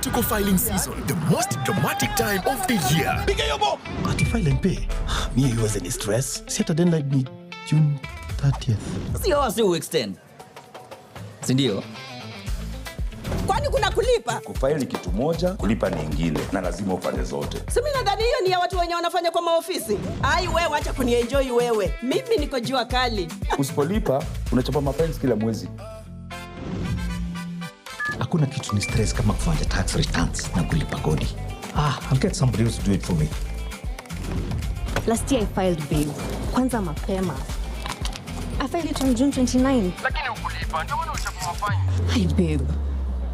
Tuko filing season, the most dramatic time of the year. Ati file and pay. Mi haiwezi ni stress. Si hata deadline ni June 30th. Sio wasi uextend, sindio? Kwani kuna kulipa? Kufaili ni kitu moja, kulipa ni ingine, na lazima ufanye zote. Si mimi nadhani hiyo ni ya watu wenye wanafanya kwa maofisi. Ai wewe, acha kunienjoy wewe. Mimi niko jua kali. Usipolipa unachapa mafaili kila mwezi. Hakuna kitu ni stress kama kufanya tax returns na kulipa kodi. Ah, I'll get somebody else to do it for me. Last year I filed babe. Kwanza mapema. I filed it on June 29. Lakini ukulipa ndio maana uchapa mafaini. Hi babe.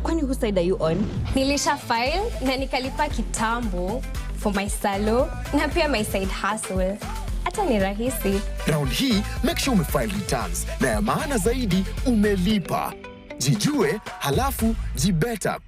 Kwani whose side are you on? Nilisha file na nikalipa kitambo for my salo na pia my side hustle. Hata ni rahisi. Round hii, make sure umefile returns na ya maana zaidi umelipa. Jijue halafu jibeta.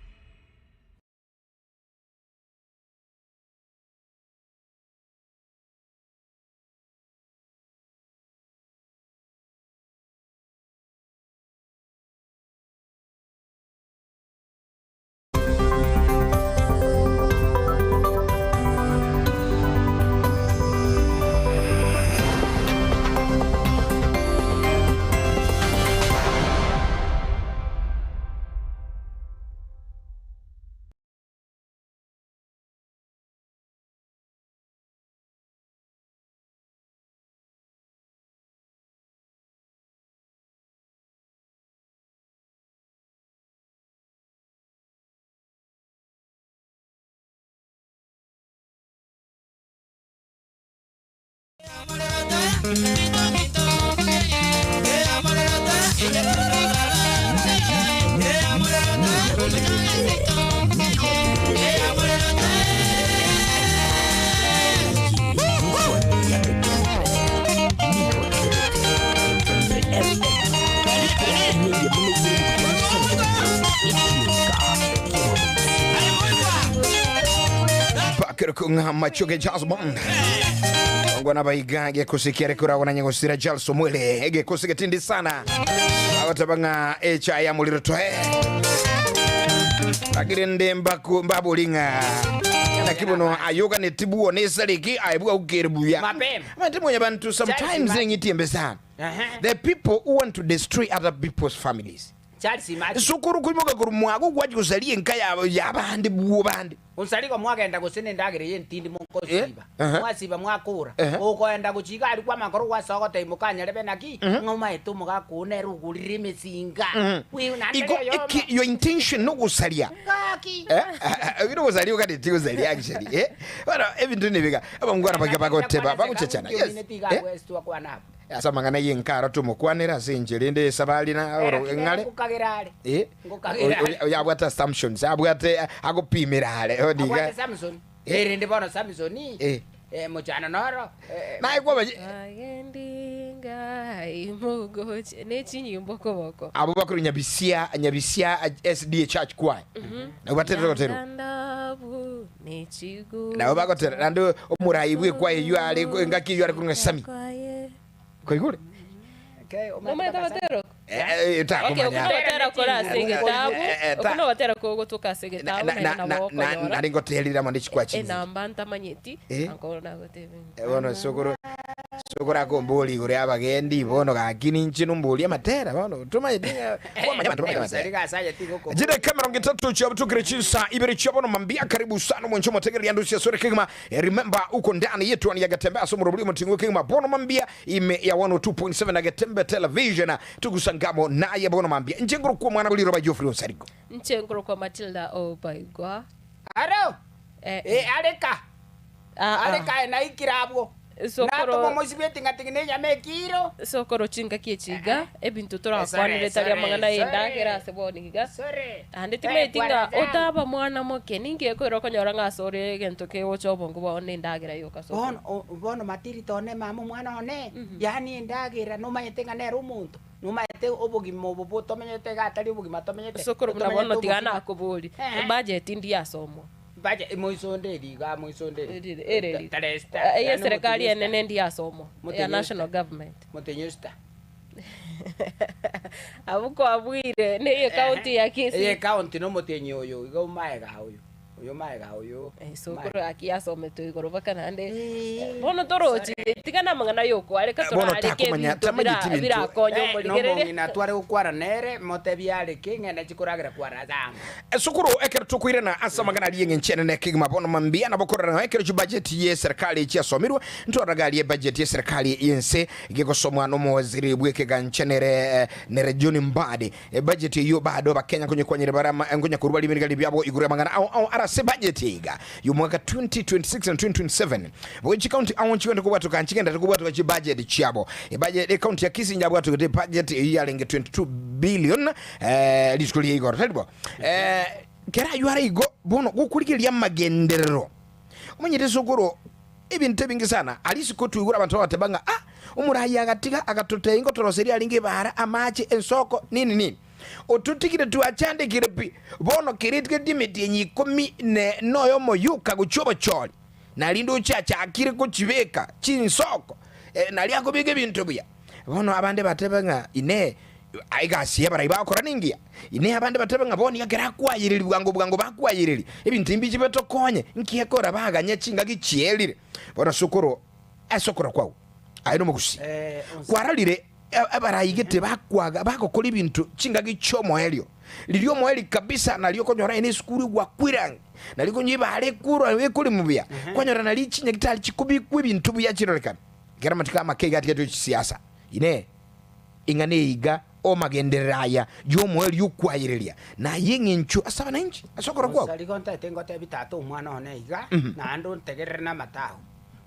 Pakirkunga machuge jazz band ngwana baigage kusikia kuragwa na nyegosira Charles Omwele ege kusigetindi sana agotabanga echa ya muliro toe lakini mbaku mbabulinga nakibono ayoga netibuo nesaliki aibwa ukerbuya Mapema. matimonya bantu sometimes Charles engitiembe sana Aha. the people who want to destroy other people's families Charles Martin. sukuru kuimoka kuri mwago gwachikusalie nka yabo yabandi buo bandi Unsaliko mwagenda gusina endagera yentindi mokosiba. Eh, aha. Mwasiba mwakura. Aha. Ukoenda guchiga ari kwa makoro gwasogota imukanyarebe naki ng'oma etu mugakuna erugurire emisinga. Wiu na Iko iki your intention nogusalia Gaki. Eh, eh, nogusalia ukati gusalia actually eh bana ebintu nibiga abangwana baga bagoteba baguchechana yes eh asamangana yenkaro tumukwanira ase enchera ende esabari na oro ng'are Ngukagera are. eh Ngukagera are. yabwate assumptions abwate agopimira are Abwate odiga Samson. Eh. Erinde bono Samson. Eh. Eh muchana noro. Eh, eh, naye kwaba Agendinga imugoche nechinyimbo koboko abo bakuru nyabisia nyabisia SDA church choir nabo baterere gotero Ndabu nechigo nabo bagotera nandi omurayi bwekwaye yu ari ngaki yu ari kurunga sami koigure Okay, Omanyete gotero Eh, Okay, takumanya okuna gotera kora ase egetabu Eh, eh, ta- okuna gotera kogotuka ase egetabu naende nabo okonyora nari ngoterire mono chikwa chinzi enamba ntamanyeti Eh. ankoro nagotebe bono sokoro sokoro akombori igoro ya abagendi bono gaki ninche nombori amatera bono tumanyete kwamanya bantu bamanya amatera Sarika asaya tigoko. jine kamera ngetatu cha butukire chinsa ibere cha bono mambia karibu sana mwencho motegere yandu sia sore kigma Eh, remember uko ndani yetu ani yagatembea somo rubuli mutingo kigma bono mambia ime ya 102.7 agatembe television tukusangamo naye bono mambia njenguru kwa mwana buliro ba Geoffrey Onsarigo nchenguro kwa matilda obaigwa Aro. Eh, Eh areka. ah, ah. Areka na ikirabwo. Sokoro- Natoma mosibeti ngatigine nyama ekiro. sokoro chinga kiechiga ebintu torakwanire Sorry, tari amang'ana sorry, yendagera ase bono iga Sorry. ande Eh, timeti ng'a kwara otaba mwana moke ninki ekoira okonyora ng'a ase ore egento kegocha obongo bwao na endagera yoka sokoro Bono o- bono matiri tone mama omwana one yani endagira nomanyete ng'a nere omonto nomanyete obogima obo botomenyete iga atari obogima tomenyete sokoro buna Tomenyete bono tiga obogima. nakobori Eh. ebudget ndiyasomwa Budget, moisonde eriga moisonde ereri Taresta. eye serikali enene ndiyasomwa ya Mutenyo national government Mutenyusta. Abwo kwabwire neye county ya Kisii. Eye county nomotienyi oyo iga omaega oyo. Oyo maega oyo. Sokoro gaki yasometwe igoro baka naende bono torochi tiga namang'ana yokwareka Bono torareke takomanya- ebinto tamanyeti bira- binto. birakonye omorigereria. Nomong'ina tware gokwana nere motebie areke ng'ende chikoragera kwara ase amo. Sukuru ekero tokoirana ase amang'ana aria eng'encho enene kegima bono mambia nabo korora ng'a ekero chibudget ye serikali chiasomirwe ntwarora aria ebudget ye serikali yense gegosomwa nomowaziri bw'ekegancha nere nere John Mbadi Ebudget eyio bado abakenya nkonyekwanyire bare ama nkonya korwa bare ebirigari biabo igoro y'amang'ana ao ao arase ebudget eyeiga y'omwaka 2026 na 2027. Boigo chikaunti ao nchigende kobwatoka nchigenderete kobwatoka chibudget chiabo. Ebudget ekaunti ya Kisii njabwatogete ebudget eyio yarenge 22 billion eh, rituko ria igoro tari bo? Eh, kera ayio are igo bono gokorigereria amagenderero omanyete sokoro Ebinto ebinge sana. Aria isiko twaigure abanto bagateba ng'a, Ah, omoraai agatiga agatotebia ngotoroseria arenge ebaara, amache, ensoko, nini nini. Ototigire twachandekire pi. Bono kera etigareti emetienyi ikomi ne noyomo yoka gochia obochori, narinde oche achakire gochibeka chinsoko, eh, nario akobeka ebinto buya. Bono abande batebe ng'a, Inee, egasi y'abarai bagokora nengiya? Inee, abande batebe ng'a bono iga ekero akwayereria bwango bwango bakwayereria, ebinto ebi mbiche bitokonye, nki ekora baganye chingaki chierire? Bono sokoro, ase okora kwao, aye nomogusii, kwarorire abarai gete bakwaga bagokora ebinto chingaki chi'omoerio, riria omoerio kabisa nario okonyora aye nesukuru egwakwire ang'e, nario okonyora ebara ekurwa ekori buya, kwanyora nario chinyagitari chikobikwa ebinto buya chirorekane. Ekero amatuko amake iga atigetwe chisiasa, Inee, ing'ana eye iga omagenderero aya y'omoerio okwayereria, na ay'eng'encho ase abananchi ase okora kwabo? Musa rigo ntaete ngotebi tata omwana one iga, naende ontegerere namate ao.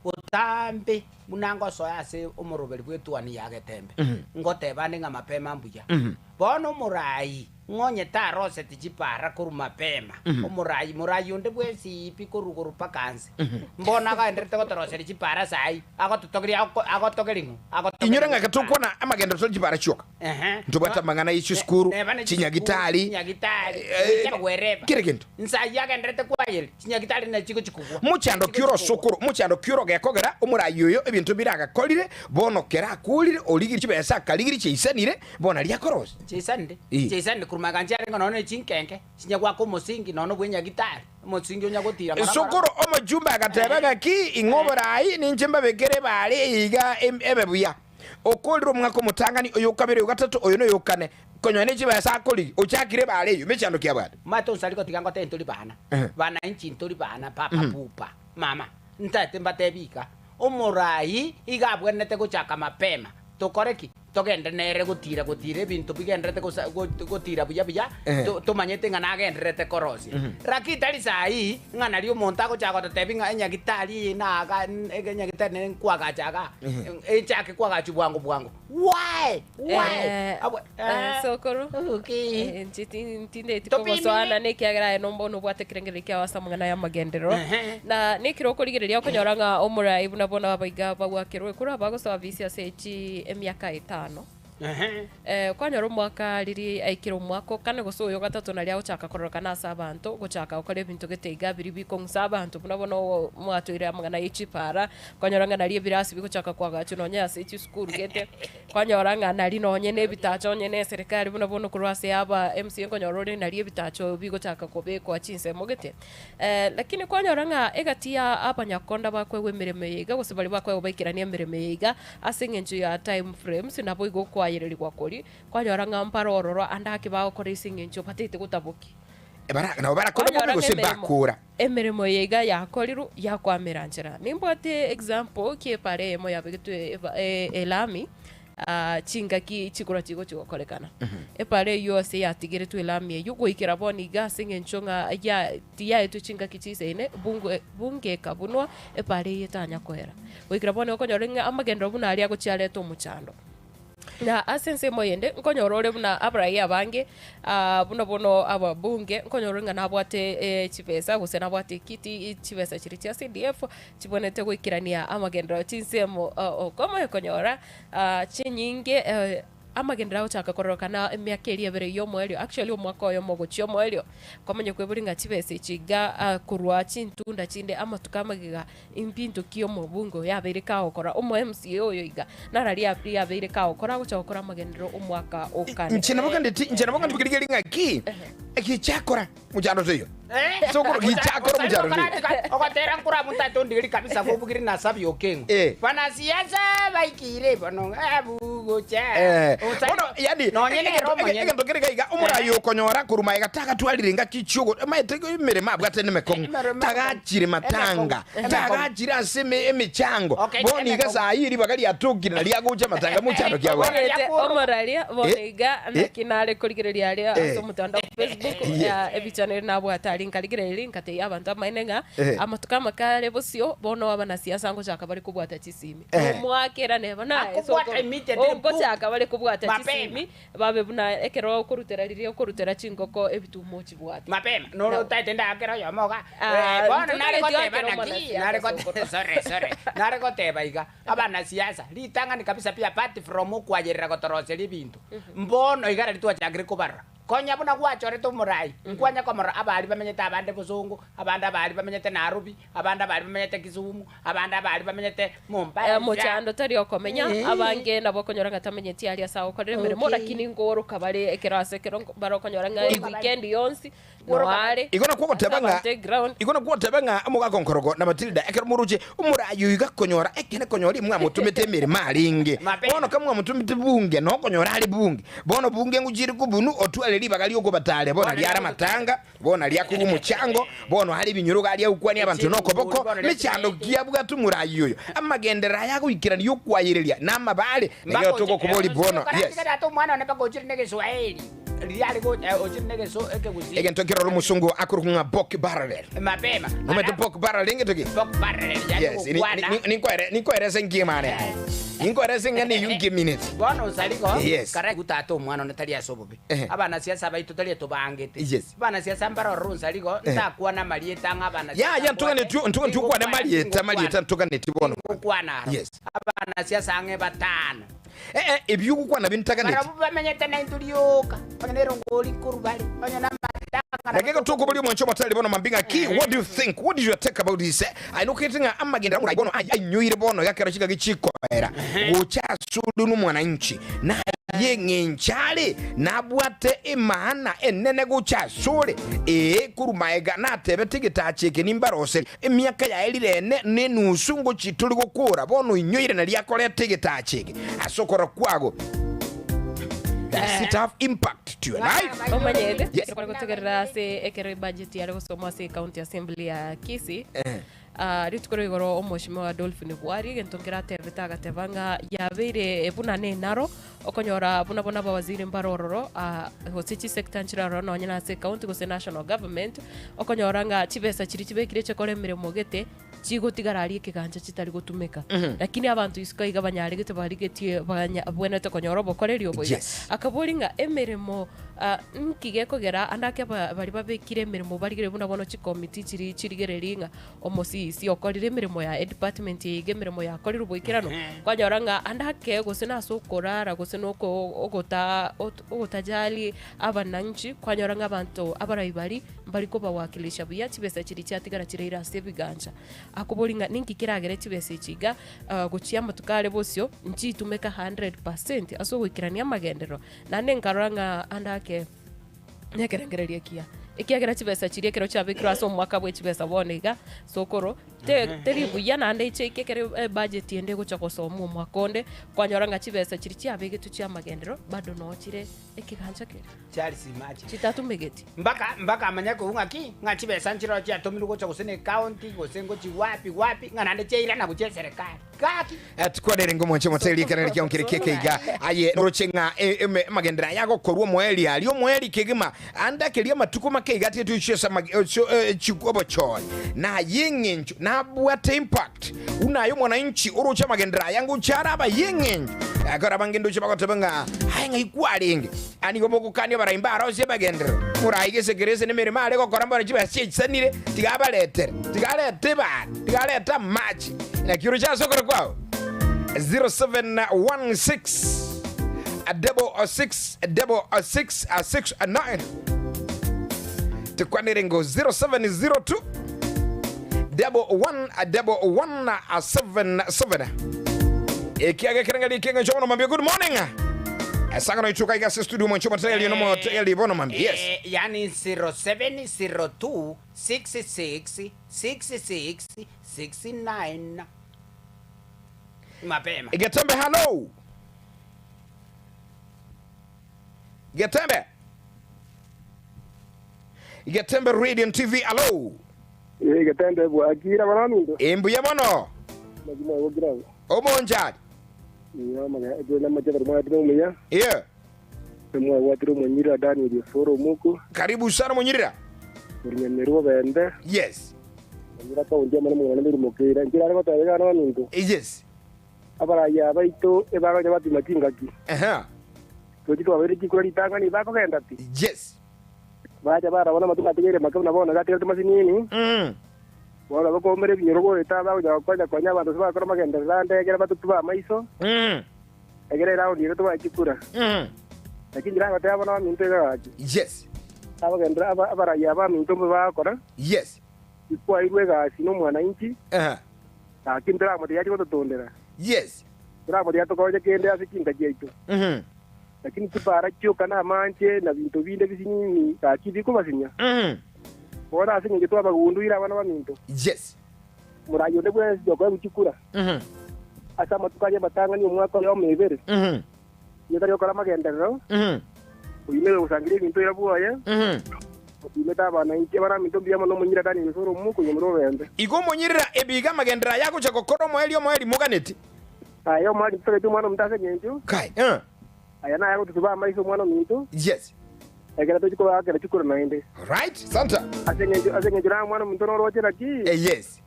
Botambe buna ngosoa ase omoroberi bw'etuani ya Getembe, ngoteba ande ng'a mapema mbuya. Bono omoraai ng'onye taroseti chipara korwa mapema, omoraai moraai onde bwensi pi korwa igoro mpaka anse, mbono agenderete gotoroseria chipara sai, agototogeria agotogeria ng'o? Agotogeria Inyora ng'a chipara. tokwana amagenderero tore chipara chioka, Ehe. ntobwate amang'ana ye chisukuru, Neba ne chinyagitari, chinyagitari, eh, chiagwereba. kera egento. Nsa ayio agenderete kwayeri, chinyagitari nachigo chikogwa. Mochando ki ore osokoro, mochando ki ore ogekogera omoraai oyo ebinto bire agakorire, bono kera akorire origirie chibesa akarigirie chiaisanire, bono aria akorosia. Chiaisanire, Ii. chiaisanire korwa magega nchiarenge nonya ne chinkenke, chinya goaka omosingi nonya bwe nyagitari, omosingi onya gotira ng'ora ng'ora. Sokoro omochumba agateba gaki, Ing'o oboraai, ninche mbabekere ebaare eye iga ebe buya. Okorire omwaka omotang'ani, oyo okabere, oyo gatato, oyo noyo okane, konya ne chibesa akorigia, ochakire ebaare eyio, mechando ki abwate? Omanyete onsari gotiga ngotebie ntori bana, bana inchi ntori bana, papa pupa, mama, ntaete mbatebie iga, omorai iga abwenerete gochaka mapema, tokore ki? Togende nere gotira gotira ebinto bigendererete gosa gotira buya buya, tomanyete ng'a nagendererete korosia. Lakini tari saii ng'a nario omonto agochaka gototebia ng'a enyagitari eye naga enyagitari nere nkwagacha igaa, echake kwagachwa bwango bwango. Why? Why? Abwe Sokoro, inche tindeti kogosoana na ekiagera aye nomba nobwate ekerengererio kiao ase amang'ana y'amagenderero. Na nekero okorigereria okonyora ng'a omorai buna bono abaiga bagwakerwa ekura bagosoa visi ase chi emiaka etano. Kwanyora omwaka riria aikire omwaka o kane gose oyo gatato naria agochaka kororekana ase abanto, gochaka gokora ebinto gete iga biria bikong'usa abanto buna bono mwatoire amang'ana ye chipara, kwanyora ng'a naria ebirasi bigochaka koagachwa nonye ase chisukuru gete, kwanyora ng'a nari nonye na ebitacho onye na eserekari buna bono korwa ase aba MCA nkonyora ore naria ebitacho bigochaka kobekwa chinsemo gete. Lakini kwanyora ng'a egati ya abanyakonda bakoegwa emeremo eye iga, gose baria bakoegwa baikeranie emeremo eye iga, ase eng'encho ya time frames, naboigo okoayererigwa koria, kwanyora ng'a mbare ororo ande ake bagokora ase eng'encho bataete gotabokia. Bara, nabo barakore bobe Kwanyora ng'a gose emeremo mbakora. emeremo eye iga yakorirwe, yakwamera nchera. Nimbwate example ki epara eyemo yabegetwe eba elami, chingaki chikura chigochia gokorekana. Epara eyio ase yatigeretwe elami eyio goikera bono iga ase eng'encho ng'a ya tiyaetwe chingaki chisaine bunge bunge ekabunwa epara eyio etanya koera. Goikera bono okonyora ng'a amagenderero buna aria agochia areta omochando. Na ase ensemo eyende nkonyora ore buna abarai abange buna bono ababunge nkonyora ore ng'a nabwate chibesa gose nabwate ekiti chibesa chiria chia CDF chibwenerete goikerania amagenderero chinsemo okomoe konyora chinyinge. Amagenderero agochaka kororokana emiaka eria ebere y'omoerio, actually omwaka oyomo gochia omoerio, kwamanya kweboria ng'a chibesa echi iga ah, korwa chintunda chinde amatuko amagega impinto ki omobunge oyo abeire kagokora, omo MCA oyo iga nararia riabeire kagokora agocha gokora amagenderero omwaka o kane. Inche nabo gandeti, inche nabo gandeti rigeria ng'aki, egichakora. Mochando toiyo. Sokoro gichakora mochando toiyo. Ogotera nkora monto ondigeri kabisa gobugire na sabi okeng'o. Eh. Banasiasa baikire bono abugocha. Eh, bono yani Nonye nere omonyene. egento kere gaiga omorayi okonyora korwa maega tagatwarire ngaki chiogo maete emeremo abwate nemekong'u Emeremo tagachire matanga Emekong'u. tagachire ase eme- emechango Okay, bono iga emekong'u. saa hii ribaga riatokire na riagocha matanga mochando kiagwa Omanyete omoraria bono Eh. iga naki nare korigereria aria ase Eh. omotandao o Facebook Yes. eh, ebicha nere nabwate aria nkarigereria nkatebia abanto amaene ng'a Eh. amatuko amake are bosio bono abanasiasa ngochaka bare kobwata chisimi Eh. omwakera neba naye Akobwata sokoro. immediately, Oh, ngochaka bare kobwata Mapema. chisimi babe buna ekero okorutera riria okorutera chingoko ebituma ochibwate mapema noro taete ndakera oyomo iga Ah, Eh, bono nare ntotageti goteba wakera naki omonasiasa nare gote- sokoro. sorry sorry nare goteba iga Abanasiasa, ritang'ani kabisa pi apart from okwayerera gotoroseria ebinto, mbono iga riria twachakire kobarora, konya buna gwachorete omorai, nkwanya komorora abaria bamenyete abande bosongo, abande abaria bamenyete Narobi, abande abaria bamenyete Kisumu, abande abaria bamenyete Mombasa. Mochando tari okomenya, abange nabo okonyora ng'a tamenyeti aria ase agokorera emeremo, lakini nkoroka bare ekero ase ekero bare okonyora ng'a eweekend yonsi noare Igo nakwo ogoteba ng'a ase ground. igo nakwo ogoteba ng'a omogaka onkorogo na Matilda ekero moroche omorayi oyo iga akonyora ekene konyora imwamotomete emeremo arenge bono kamwamotomete bunge nokonyora are bunge bono bunge ngochire kobunu otware ribaga riokobataria bono riare amatanga bono riakorwa omochango bono are ebinyoro iga aria agokwania abanto nokoboko mechando ki abwate omorayi oyo amagenderero aya agoikerania okwayereria namabare nigeo togokoboria bono yes. Omwana one mpaka ochire negeswahili. Riria are gocha eh, ochire negeso ekegusii. Egento nkerore omosungu akorokwa ng'a pork barrel. Mapema. Omanyete pork barrel egento ki? Pork barrel yani Yes, ni- gokwana. ni- ninkoere ninkoerese nki mane aye. Ninkoerese ng'a niyo nki minute. Bono osariko Yes. kare tata omwana one tari ase obobe. Ehe. Abanasiasa baito tari etobangete. Yes. Abanasiasa mbarorore onsariko Ehe. ntakwana amarieta ng'a abanasiasa Ya ya ntuganeti ntuganeti okwane marieta marieta ntuganeti bono. Ngokwana aro. Yes. Abanasiasa ang'e batano. Ee, ebio ogokwana bintaganeti. Barabwo bamenyete naintwe rioka, onye nerongori nkorwa bare, onye namatanga Naki egotokoboria omwancho omotari bono mambia ng'aki, what do you think, what is your take about this? Aye nokogete ng'a amagenda amorai bono aya ainyoire bono iga kero chingaki chikoera gocha asore nomwananchi, naye eng'encho are nabwate emaana enene gocha asore, ee, korwa maega natebete egetacha eke nimbaroserie. Emiaka yaye rirene nenusu ngochia tori gokora, bono oinyoire nario akoreta egetacha eke ase okorora kwago. Does it have impact to your life? Omanyete Yes. ekero gotegerera ase ekero ebudget yare gosomwa ase ecounty assembly ya Kisii Eh. ah, rituko ria igoro omweshimiwa Adolphine Bwari egento nkere atebete agateba ng'a yabeire buna nenaro Okonyora buna bono abawaziri mbare ororo, aa, gose chisector nchire ororo nonye na ase ecounty gose national government, okonyora ng'a chibesa chiria chibekire chikore emeremo gete, chigotigara aria ekegancha chitari gotumeka. Lakini abanto isiko iga banyaregete barigetie banya bwenerete konyora obokoreri obo iga. Yes. Akaboria ng'a emeremo ah, nki gekogera ande ake aba baria babekire emeremo barigereria buna bono chicommittee chiria chirigereria ng'a Omosisi okorire emeremo yaye, edepartment eye iga emeremo yakorirwe boikeranu, kwanyora ng'a ande ake gose nase okorara gose na oko ogota ot ogotajali abananchi, kwanyora ng'a abanto abarai baria mbari kobawakilisha buya, chibesa chiria chiatigara chireire ase ebigancha. Akoboria ng'a ninki keragere chibesa echi iga gochia amatuko are bosio, nchitumeka 100% ase ogoikerania amagenderero. Naende nkarora ng'a ande ake. Nekerengererio ekiya, ekiagera chibesa chiria ekero chiabekirwe ase omwaka bwe chibesa bono iga, sokoro, te teri buya naende echeike ekero ebudget ende egocha gosomwa omwaka onde, kwanyora ng'a chibesa chiria chiabegetwe chia amagenderero bado noo chire ekegancha keria. Charles imagine. Chitatumegeti. Mpaka mpaka amanye kobua ng'a ki, ng'a chibesa nchiroo chiatomirwe gocha gose na ecounty, gose ngochi wapi wapi, ng'a naende chiairana gochia eserekari. Gaki! Tikwarerenge omwanche omoteri ekerero kiao nkere kieke iga aye noroche ng'a e- eme- amagenderero aya agokorwa omoerio aria omoerio kegima ande akeria amatuko make iga atigetwe isio ase amage- osio, eh, chiku obochori naye eng'encho nabwate impact buna aye omwananchi oroche amagenderero aya ngocha are aba y'eng'encho ekero abange ndoche bagoteba ng'a aye ng'ai kwarenge Aa nigo mogokania abarai mbarosie amagenderero moraige esekere ase nemeremo are gokora mbore chibesa chiaisanire tiga abaretere tiga arete ebara tiga arete amache Naki oroche ase okore kwao? 0716. 66 66 69 Tikwanere ngo 0702 11 11 77 ekiaga kerengeri ekieng'encho bono mambia good morning esangano ituka iga ase studio mwancho motegeli no motegeli bono mambia yes Eh, yani 0702 66 66 69 mapema Getembe hello Getembe Getembe Radio and TV hello Eh, Getembe bwakira baraminto. Embuya mono. Magima gogira. Omonjari. Iyo maga ejo na majaba mwa tiro muya. Yeah. Mwa watiro munyira Daniel Soro muku. Karibu sana munyirira. Urunyemerwa bende. Yes. Munyira ka undia mana mwana ndiri mukira. Ngira ari batare na baminto. Yes. Abaraya baito ebaga bapima chingaki. Aha. Toji twabere chikura ritanga ni bakogenda ti. Yes. Baja barabona matuka atigere makabuna bona gatigere tumasinini. Bona bakomere ebinyoro goeta bagocha gokonya konya abanto bakora magenderera ndegere batutuba amaiso. Egere eraundi ere tobachikura. Lakini ndiragotea bono baminto iga gaki. Yes. Abagendera abaraya baminto mbe bagokora. Yes. Ikwairwe egasi na omwananchi. Aha. Lakini toramotebi ache gototondera. Yes. Toramotebi atokonye kende ase chinka chiaito. Lakini chipara chioka na amanche na binto binde bisinyini gaki bikobasinya. Bono ase eng'encho twabagunduire abana baminto. Yes. Morayi onde bwensi okoe gochikura. Ase amatuko aria amatang'ani omwaka oyomo ebere. Nigo tari gokora amagenderero. Oime gosangeria ebinto ira bwoye. Oimete abananchi abaraminto mbuya mono omonyira Daniel Osoro omuku onyomire obembe. Igo omonyirira ebiga amagenderero aya agocha gokora omoerio omoerio moganeti. Aye omwari ntotagete omwana ominto ase eng'encho. Kai. Aya naye agotutuba amaiso omwana ominto. Yes. Ekero tochi kobaakera chikura naende. Right, santa. Ase eng'encho ase eng'encho naye omwana ominto noroche naki. Yes.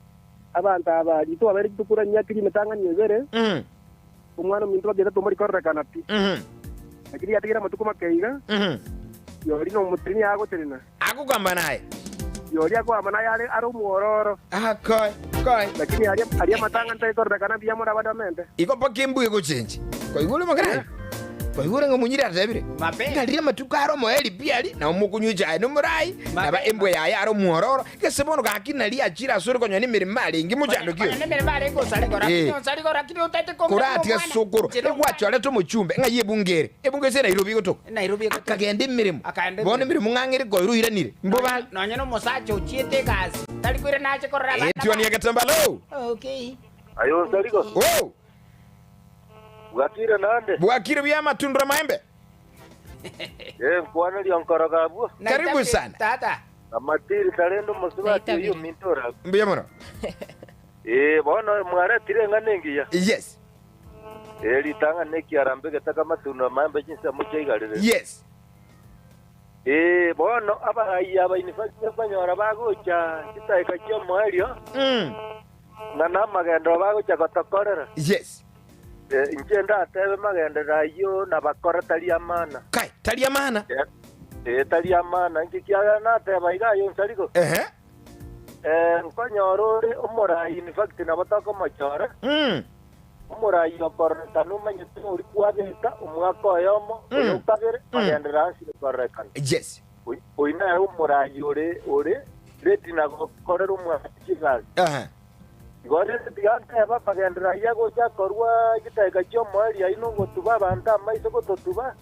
Abanto aba rituko babeire chitukura emiaka eria emetang'ani ebere. Omwana ominto bagenda tomori kororekana pi. Lakini riatigire amatuko make iga. Yori nomoteneni agotenena. Agokamba naye. Yori akoamba naye are are omwororo. Ah, koi, koi. Lakini aria aria amatang'ani tari kororekana mbuya mono abande bamente. Igo mpaka embuya egochenchi. Koigure omogera? Koigure ng'a omonyiri atebire. Ng'a riria amatuko are omoeri pi aria, nabo mokonywa echae nomorai, naba embwa yaye are omwororo, gese bono gaki naria achire asore konya nemeremo arenge mochandoki oyo. Eh. Koratiga sokoro, egwachorete omochumbe ng'a ebunge ere, ebunge ase Nairobi egotoka. Akagenda emeremo, bono emeremo ng'ang'e ere koira oiranire, mbobe are. Nonya nomosacha ochiete egasi, tari koirana ache korora abana Etioni baye. egetambalo. Okay. Aye Onsarigo. Oh. Bwakire naende? Bwakire buya amatundura amaembe. Eh, nkwaneria nkoroga abwo. Karibu sana. Tata. Amatiri tarende omosubati oyio ominto ore abwo. Mbuya mono. Eh, bono mwaretire eng'ana engiya. Yes. Eh, ritang'ani nekiarambe getaka amatunda amaembe chinsemo chiaigarerete. Yes. Eh, bono abarai aba in fact nkonyora bagocha chidakika chi'omoerio, ng'a namagenderero bagocha gotokorera. Yes. Eh, inche ndatebe magenderero ayio nabakore tari amana. Kai, tari amana? Eh, tari amana. Inki kiagera nateba iga aye onsarigo? Ehe. Eh, nkonyora ore omorai in fact nabo tokomochora. Omorai okororekana omanyete ng'a oria kwabeka omwaka oyomo, oyo okabere, magenderero ase okororekana. Yes. Oyio nere omorai ore ore ready na gokorera omwaka chigasi. Aha. Igo rende tiga ntebe amagenderero ayio agocha korwa chidakika chi'omoerio ayio nogotuba abanto amaiso gototuba,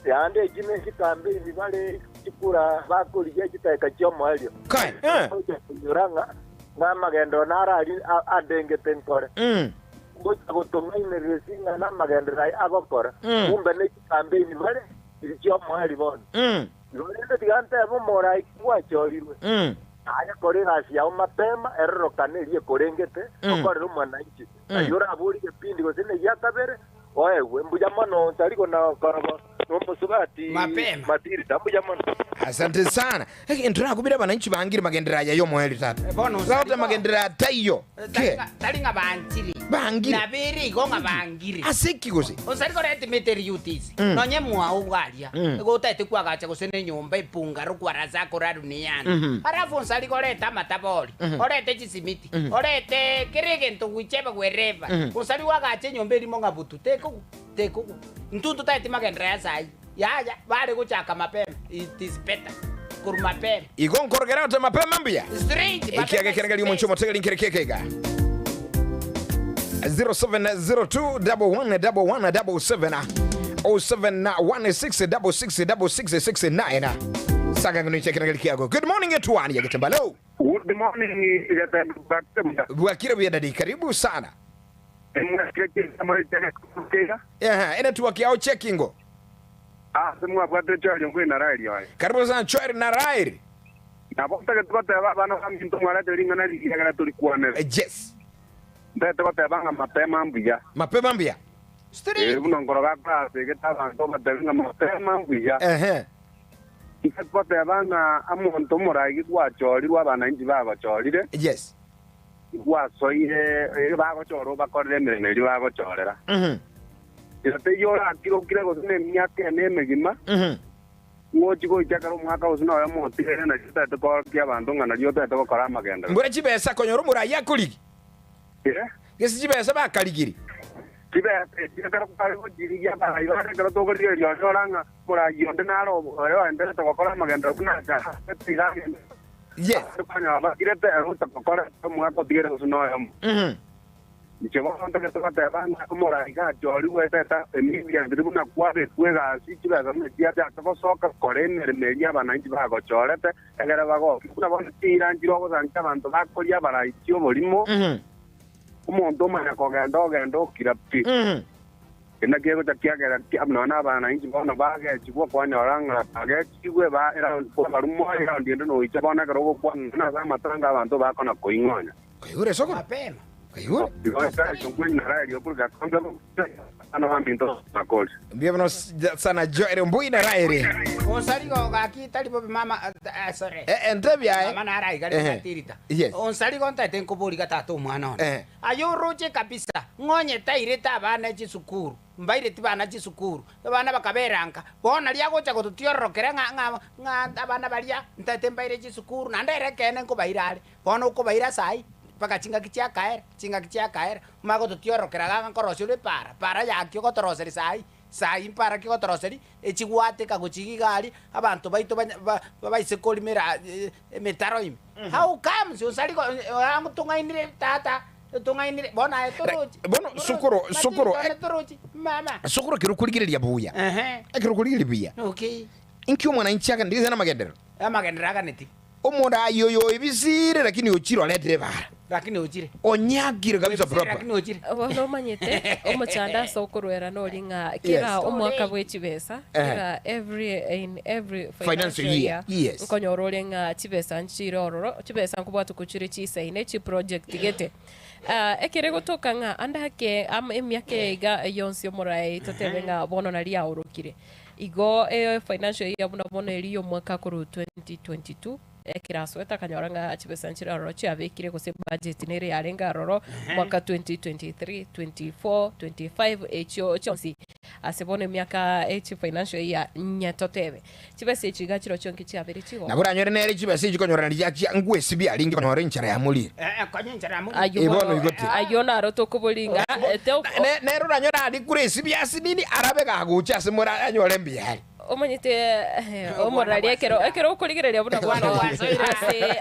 naende echio ne chikambeini bare chikura bakorigia chidakika chi'omoerio. Kai. Gocha koinyora ng'a ng'a amagenderero naro aria andengete nkore. Ngocha gotong'ainereria ng'a namagenderero aya agokora, kumbe ne chikambeini bare chiria chi'omoerio bono. Igo rende tiga ntebe omorai ki gwachorirwe, aye kora egasi yao mapema, erorokane eria ekorengete, okorere omwananchi. Ayio oraborie egepindi gose negia kabere, oegwe. Mbuya mono tari kona-korobo nomosubati Mapema. Matilda, mbuya mono. Asante sana. Egento nakobire abananchi bangire magenderero aya y'omoerio tata. Bono Gota magenderero ataiyo. Ke. Tari ng'a banchiri. Bangire. Nabere igo ng'a bangire. Ase ki gose? Onsari koreta emete eri utc. Nonye mwao bwaria. Igo otaete kwagacha gose ne enyomba epungaro kwarasa akora duniani. Alafu onsari koreta amatabori, orete chisimiti, orete kera egento whichever wherever. Onsari wagacha enyomba erimo ng'a butu tekogwa, tekogwa. Intwe ntotaeti magenderero ya saii. Yaya, bare gochaka mapema, it is better korwa mapema. Igo nkorogera ote mapema mbuya. Strange, mapema Ekiage is kerengeri best. omonche omotegeri nkere kekega. 0702111177 0716666669 saka ngino chekerengeri kiago. Good morning etwani ya Getembalo. Good morning, Getembe Bwakire. Bwakire buya dadi, karibu sana. Ehe, enetwork yao checkingo. Ase mwabwate Chweri nkwina Raeli oye. Karibu sana Chweri na Raeli. Nabo ntagete goteba abana baminto mwarete ring'ana rigiya ekero torikwanere. Yes. Ntagete goteba ng'a mapema mbuya. Mapema mbuya. Eh, buna nkoroga akorasegete abanto obatebie ng'a mapema mbuya. Ehe. Ntagete goteba ng'a omonto omoraigi gwachorirwe abananchi bagochorire. Yes. Gwasoire erio bagochora obakorere emeremo eria bagochorera. Ira teiyo orakire-okire gose nemiaka ene emegima, ng'ochie goika ekero omwaka gose noyomo otigaire, nario otagete koorokia abanto ng'a nario otagete gokora amagenderero. Mbura chibesa konyora omorai akorigi. Eh? Gese chibesa bakarigiri. Chibesa echi ekero kware gochirigia abarai bare ekero tokorigereria onyora ng'a omorai onde naro oyoenderete gokora amagenderero buna achagete iga agenderere. Yes. Konyora bakirete ere otagokora omwaka otigaire gose noyomo. Inche bono ntagete goteba ng'a omorai gachorigwe eteta emigendereri buna kwabekwa egasi, chibesa buna chiachaka gosoka kora emeremo eria abananchi bagochorete, egere bagoke. Buna bono chiira nchire ogosankia abanto bakoria abarai chi'oborimo, omonto omanya kogenda ogenda okira pi. Inaki egocha kiagera nonya nabananchi bono bagechigwa kwanyora ng'a bagechigwe ba eround kwabarwa moyo eround ende nocha bono ekero ogokwana nonya nase amatanga abanto bakona koing'onya. Koigure sokoro? Mapema. Koigure? Igo ekero nkweng'ara erio korwa gakombe abana baminto bakore. Mbuya mono sana Joel Mbui na Raeli. Onsarigo gaki tari bobe mama eh, sorry. Eh, entebia aye. Mama nare aiga Ehe. rigatirita. Yes. Onsarigo ntaete nkobori ga tata omwana one. Eh. Aye oroche kabisa, ng'onye tairete abana chisukuru, mbaireti bana chisukuru, abana bakabera nka. Bono nario agocha gototiororokera ng'a ng'a ng'a abana baria ntaete mbaire chisukuru, naende ere ekeene nkobaira are. Bono okobaira saii, mpaka chingaki chiakaera, chingaki chiakaera, omanye gototiororokera iga ng'a nkorosia ore para, para yaki ogotoroseria saii, saii mpara ki ogotoroseria, echigwateka gochia iga aria, abanto baito banya ba babaise korimera emetaro ime. How comes onsari go tong'ainire tata, tong'ainire, bono aye torochi, Bono sokoro, sokoro, Matiri torochi, mama. Sokoro ekero okorigereria buya, Ehe. ekero okorigereria buya, Okay. inki omwananchi agane rigesa namagenderero? Amagenderero aganeti. Omoraai oyo oebisire lakini ochire oretire ebara. Lakini ochire. Onyakire kabisa Oebisire proper. lakini ochire. Bono omanyete omochando ase okorwera nori ng'a kera Yes. omwaka bwe chibesa Eh. kera every in every Financial financial year, year yes. nkonyora ore ng'a chibesa nchire ororo chibesa nkobwatuko chire chisaine chiproject gete Ah, ekere gotoka ng'a ande ake am- emiaka eye iga yonsi omorae totebe ng'a bono nari aorokire Igo e financial year buna bono eria y'omwaka korwa 2022 ekero asoete akanyora ng'a chibesa nchire aroro chiabekire gose budget nere yarenge aroro mwaka 2023, 24, 25 echio chionsi ase bono emiaka echi financial year nye totebe chibesa echi iga chirochio nki chiabere chigo. Nabo oranyore nere chibesa echi konyora riria chia ngwesibia arenge konyora enchara ya morire. Konya enchara ya morire. Ayio Eh, bono bono igo ti. ayio naro tokoboringa ete Ne- Nere oranyore aria kure esibia asinini arabe gagocha ase more anyore mbuya are. Omanyete omorari ekero ekero okorigereria buna bono ase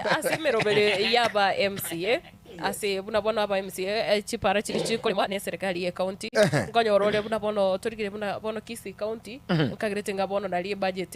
ase emeroberi y'aba MCA ase buna bono aba MCA chipara chiria chikoremwa ne eserekari ye county nkonyora ore buna bono torigere buna bono Kisii county nkagerete ng'a bono nari ebudget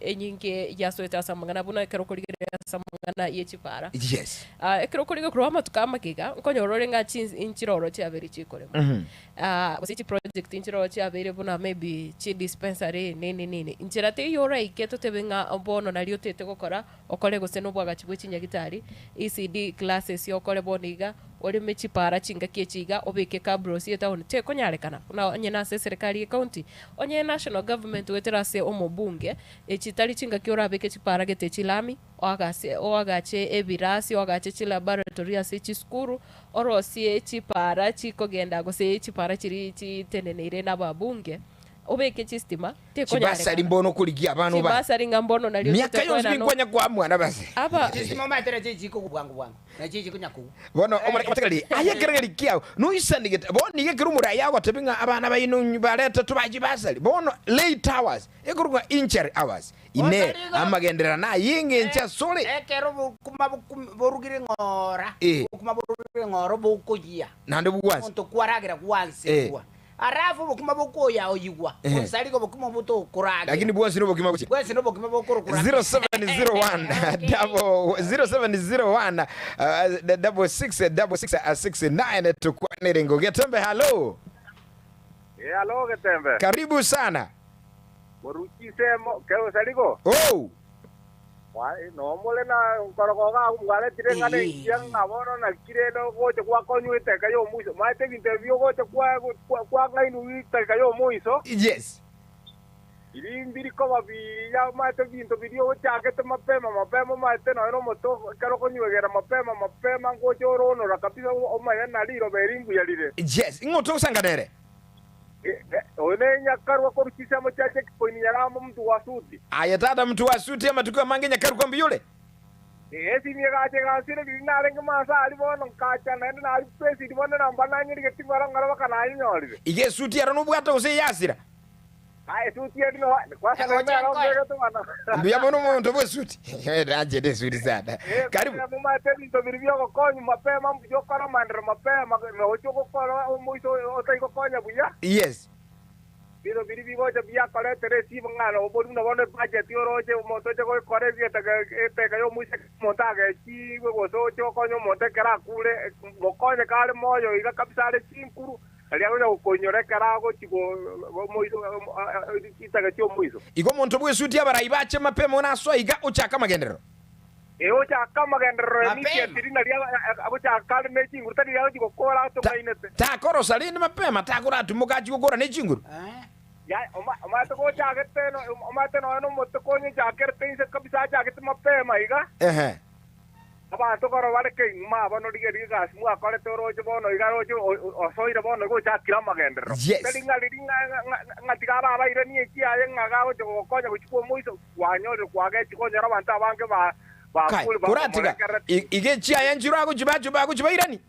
enyinge yasoete ase amang'ana buna ekero okorigereria ase amang'ana ye chipara. Yes. Ah, ekero okorigia korwa amatuko amagega, nkonyora ore ng'a chins nchiroro chiabeire chikoremwa. Ah, gose chiproject nchiroro chiabeire buna maybe chidispensary nini nini. Nchera teiyo oraike totebe ng'a bono nario otete gokora, okore gose nobwagachi bwe chinyagitari, ECD classes okore bono. bono iga, oreme chipara chingaki echi iga, obeke cabros etown, tekonyarekana. Buna onye nase eserekari ye county, onye national government goetera ase omobunge, echi tari chingaki orabeke chipara gete chilami, oagase oagache ebirasi, oagache chilaboratory ase chisukuru, orosie chipara chikogenda gose chipara chiria chiteneneire nababunge, obeke chistima, Chibasari tekonyarekana. mbono okorigia abana obae. Chibasari ng'a mbono nario Miaka yonsi totekoenana binkwanya kwaa mwana base. Aba. Chistima omanyete nacho echikogwa bwango bwango, nacho echikonya kogwa. Bono omotegereri, aye ekeregeri kiao noisanigete. Bono nigo ekero omoraia agotebia ng'a abana baino barete tobae chibasari, bono late hours, ekorokwa injury hours, Inee, amagenderero nay'engencho asore? Ekero bokima borugire ng'ora, bokima borugire ng'ora bokoyia, Naende bogwansa. omonto kwaragera gwanserwa. Alafu obokima bokoyaoyigwa, onsariga obokima obwo tokoragera. Lakini bwonsi nobokima gochia. Bwensi nobokima bokorokwa 0701 double 0701 double six double six six nine tukwanere ngo Getembe hallo. Eh, alo Getembe. Karibu sana. Moruche isemo keosarigo. Oh. Nomore na nkorogo gago mwaretire eng'ana engiya ng'a bono naki rende ogocha gwakonywa eteka y'omoiso. Maete ebinto ebi ogocha kwang'ainwa eteka y'omoiso. Yes. Biri mbiri koba biya omanyete ebinto biria ochagete mapema mapema omanyete nonya nomote ekero okonywegera mapema mapema ngocha oronora kabisa omanye na riroba eri mbuya rire. Yes. Ing'o togosanga nere? Oyo nenyakarwa korwa chinsemo chia Checkpoint Nyaramba omonto wa Suti. Aye tata omonto wa Suti amatuko amange nyakarwa mbuya ore. Esimi egacha egansira riria narenge maso aria bono nkacha naende naria pesiri bono namba nanyerigeti ng'ora ng'ora baka nayinyorire. Iga esuti ero nobwate gose eyasira? Aye esuti eri no kwanza naende ero mbegete bono. Mbuya mono omonto bw'esuti. Nanchete esuti sana. Karibu. Momanyete ebinto biria bi'ogokonywa mapema mbuya okore amaenderero mapema nocha ogokora omoiso otari gokonya buya. Yes. Ebinto biria bigocha biakoretera esibo ng'a obori buna bono ebudget oroche omonto oche gokora egeteka y'omoiso ekero omonto agechigwe gose oche gokonya omonto ekero akure mokonye kare moyo iga kabisa are chinkuru Aria agocha gokoinyora ekero agochia chitaka chi'omoiso. Igo omonto bw'esuti abarai bache mapema buna asoa iga ochake amagenderero. Ee, ochake amagenderero emisia tiri nario agochaka are ne chinguru, tari riria agochia gokora atong'ainete. Takorosa rende mapema, takoratimoka achie gokora ne chinguru. Omanyete gochagete, omanyete nonya nomote konya ochakerete inse kabisa achagete mapema iga. Ehe. Abanto korwa bare keing'uma aba norigererie egasi mwakorete oroche bono iga roche osoire bono iga ochakire amagenderero. Yes. Tari ng'a riria ng'a tiga ababairanie echiaye ng'a gagocha gogokonya gochia kw'omoiso kwanyorire kwagechia konyora abanto abange ba Kai, bakure koratiga bakomorekerera. iga echiaye nchiro agochiba agochibairani.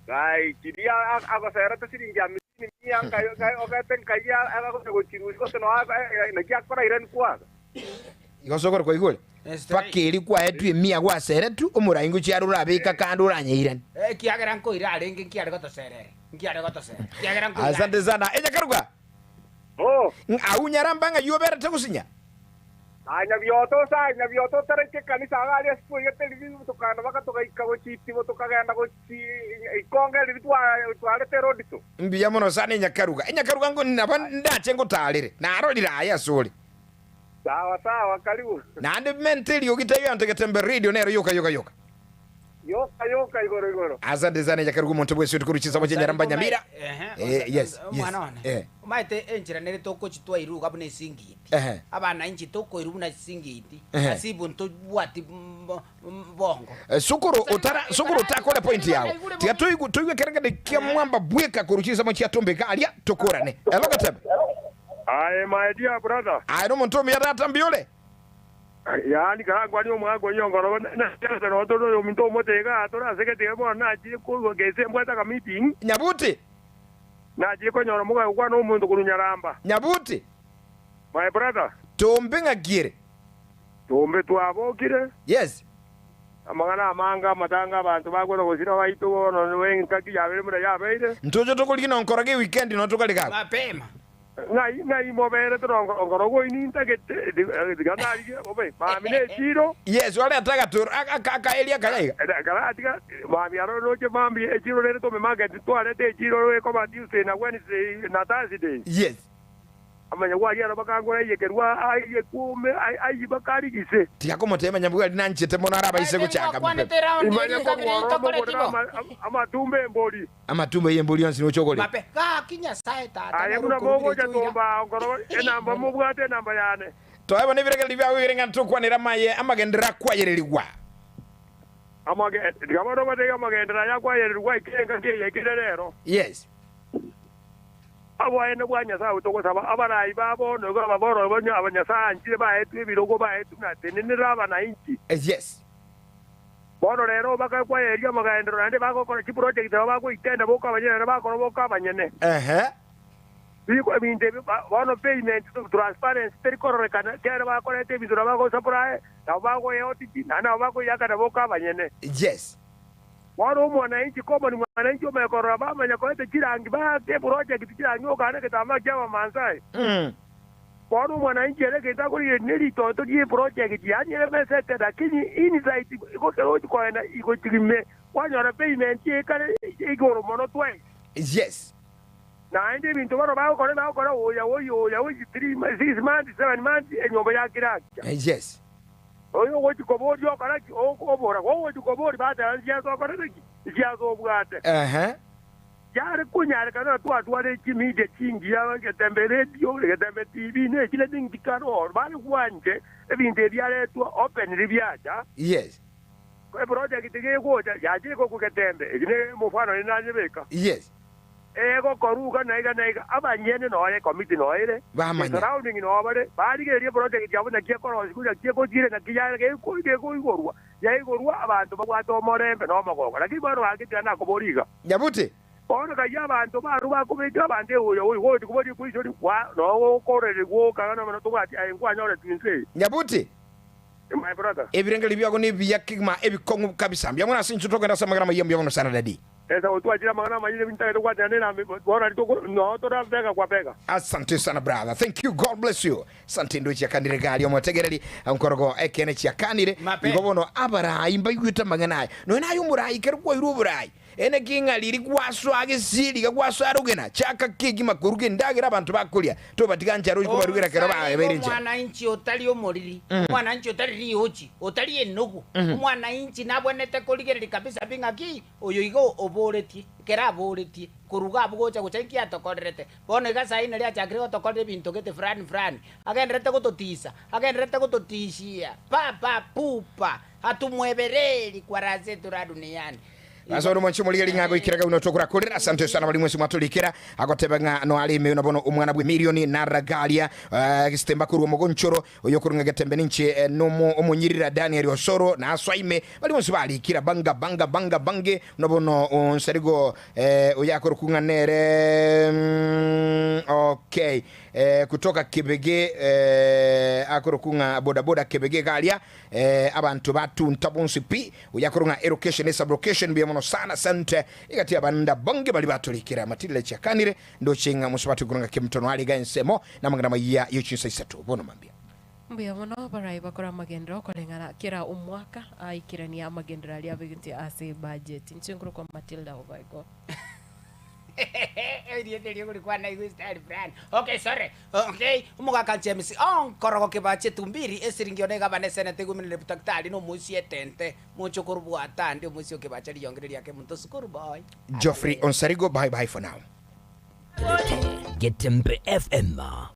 Kai chiria agoserete siringi hamsini mia nkai ogete nkai agocha gochirusia gose noa naki akorairani kwaga. Igo sokoro kwaigure? Mpaka eria kwaetwe emia gwaseretwe, omorai ngochia are orabeke akande oranyeirane. Ekiagera nkoira arenge nkiare gotoserere, nkiare gotoserera, ekiagera nkoira Asante arenge. sana. Enyakaruga. Oh. Ng'a nyaramba ng'ai oberete gosinya? Aa Nyabioto ase aya Nyabioto otaraika ekanisa iga aria ase twaigete riria tokagenda mpaka togaika gochia Itibo tokagenda gochia Ikonge riria twarete Erodiso. Mbuya mono sana Enyakaruga. Enyakaruga ngo nabo ndache ngotaarere. Narorire aye asore. Sawa sawa karibu. Naende mente eriogi taiyo yantegete mbe radio nero yoka yoka yoka. Yoka yoka igoro igoro. Asante sana Nyakaruga omonto bw'esuti korwa chinsemo chia Nyaramba Nyamira. Ehe, Eh, yes, yes. omwana one. Eh. Omanyete enchera nere togochi twairuga buna esingiti. Ehe. Abana inche tokoirwa buna esingiti. Ehe. Ase ibo ntobwati bongo. Eh, Sokoro otara sokoro otakore point yao. Tiga toigwe toigwe kereng'ane kia mwamba bweka korwa chinsemo chia Tombeka aria tokorane. Hello Gatebe. Aye my dear brother. Aye nomonto omuya tata mbuya ore? Yaani karangwanie omwaka oyio nkoroba na nonya tore oyominto omote igaa tore ase gete bono nachire korwa gese mbwate aka meeting. Nyabuti. Nachire konyora omogaye gokwana omonto korwa Nyaramba. Nyabuti. My brother. Tombe ng'aki ere? Tombe twabokire. Yes. Amang'ana amange amatanga abanto bakwenda gosira baito bono engaki yabeire buna yabeire. Ntoche tokorigia nonkoroge eweekend no tokare gakwa. Mapema. Ng'ai ng'ai moberete nonkoroge oino intagete tiga narigie bobe mambia ne echiro. Yes orete agatoro akaeria akaya iga. Karatiga mambia aro roche mambia echiro rende tome market twarete echiro ekoba Tuesday na Wednesday na Thursday. Yes. Amanyabwari aro bakangora aiyekerwa aiyekwe ome ayie bakarigise. Tiga komotebia manyabwari nanchete mono arabaise gochaka mapema. Imanye korwa oro mogorere amatumbo 'embori. Amatumbo y'embori onsi noche ogore. Gaki Nyasae Tata Aye nere buna okorugera mogocha echoira. tomba nkoro enamba mobwate enamba yane. Toe bono ebiregererio biao bibere ng'a ntokwanere amaye amagenderero akwayererigwa. Tiga bono obatebie amagenderero aya akwayererigwa aikire engaki eye yaikire rero. Yes. Oboene bwa Nyasae togosaba abarai ba bono igo ababororo bonye aba Nyasae anchire baetwe ebirogo baetwe na tenenera abanainchi. Yes. Bono rero bakakwayeria amagenderero naende bagokora chiproject nabo bagoitenda boka abanyene naende bakora boka abanyene. Ehe. Biko ebinto ebio bono payment transparency teri kororekana kero bakoreta ebinto nabo bagosupply nabo bagoeaudit naende nabo bakoiyakana boka abanyene. Yes. Bono omwananchi common mwananchi omanye korora bamanya koreta chirangi baake eproject chirangi okana egetambaa kia abamaasai. Bono omwananchi ere egento akorigereria ne ritoto rie eproject yaani ere emesete lakini inside igo ekero ochi koenda igochi ime kwanyora payment ekare igoro mono twice. Yes. Naende ebinto bono bagokora ebagokora oya oyo oya oyi three six months seven months enyomba yakire akia. Yes. Oyo ogochia koboria okora ki? Obora, Ogochia koboria bateba nsiasa okorete ki? Nsiasa obwate. Ehe. Yare konyarekana ng'a twatware chimedia chingiya, egetembe radio, egetembe TV, ne chinde chingikare oro, bare gwanche ebinto ebi biaretwa openly biacha. Yes. Eproject gegocha, yachire korwa getembe, eki ne omofano one nanyebeka. Yes. Egokorwa iga na iga na iga, abanyene noyo ekomiti noyo ere, Bamanya. esurrounding noo bare, barigereria eproject yabo naki ekorosigwa, naki egochire, naki yare gekoigorwa, yaigorwa abanto babwate omorembe na omogooko. Lakini bono gaki tiga nakoboria iga. Nyabuti. Bono kayio abanto barue bakobeka abanto eoyo oyo gochi koboria ekoisori kwa noo gokorerigwa okaga nonya tobwati aye nkwanyoretwe inse eye. Nyabuti. My brother. Ebirengererio biago nebiya kegima ebikong'u kabisa. Mbuya mono ase inche tokogenda ase amang'ana amaya mbuya mono sana daddy. Esa gotwachire amang'ana amanyene ntagete gokwanera nenamba bono aria toko noo tore bega kwa bega. Asante sana brother thank you God bless you sante ndo chiakanire gari omotegereri nkorogo ekene chiakanire Mape. igo bono abarai mbaigwete amang'ana aya nonya naye omorai kero kwairwe oborai ene ki ng'a riri gwasoa gesieri iga gwasoa rogena chaka kegima koruga endagera abanto bakoria tobatiga nchara ochi kobarugera kero Omosae babeire nchara. omwananchi otari omoriri, omwananchi otari riochi, otari enugu, omwananchi nabwenerete korigereria kabisa pi ng'aki Oyo iga oboretie, ekero aboretie, korwa iga abwo gocha gocha inki atokorerete? Bono iga saii nario achakire gotokorera ebinto gete fulani fulani, agendererete gototisa, agendererete gototishia, papa pupa, hatumwebereri kwa raha zetu la duniani. Ase ore omonche omorigeri ng'a goikera gauno tokorakorera asante sana bari mwensi mwatorikera agoteba ng'a noare ime na bono omwana bw'emilioni naragaria eh, gesitemba korwa omogonchoro Oyokorwa ng'a getembe ninche nomo omonyirira Daniel Osoro na Aswaime baria bonsi barikire banga banga banga bange buna bono onsarigo eh, oyakorokwa ng'a nere mm, okay eh, kutoka Kebege eh, akorokwa ng'a bodaboda Kebege iga aria eh, abanto batunta bonsi pi oyakorwa ng'a elocation esublocation mbuya mono sana asante egati abanda bange baria batorikire amatirire chiakanire Ndoche ng'a mosubati okorwa ng'a Kemtono are iga ensemo namang'ana amaya ye chinsa isato bono mambia. Mbuya mono abarai bakore amagenderero koreng'ana kera omwaka aikeranie amagenderero aria abegete ase ebudget. Inche nkorokwa Matilda Obaiko. Erieta erio korikwana igo style fulani. Okay sorry. Okay, omogaka James onkorogo kebache tumbiri esiringi one egabana eseneta egominere butaktari na omoisia etente moche okorobwata ande omoisia okebacha riyongere riake monto sukuru boy. Geoffrey Onsarigo bye bye for now. Getembe FM.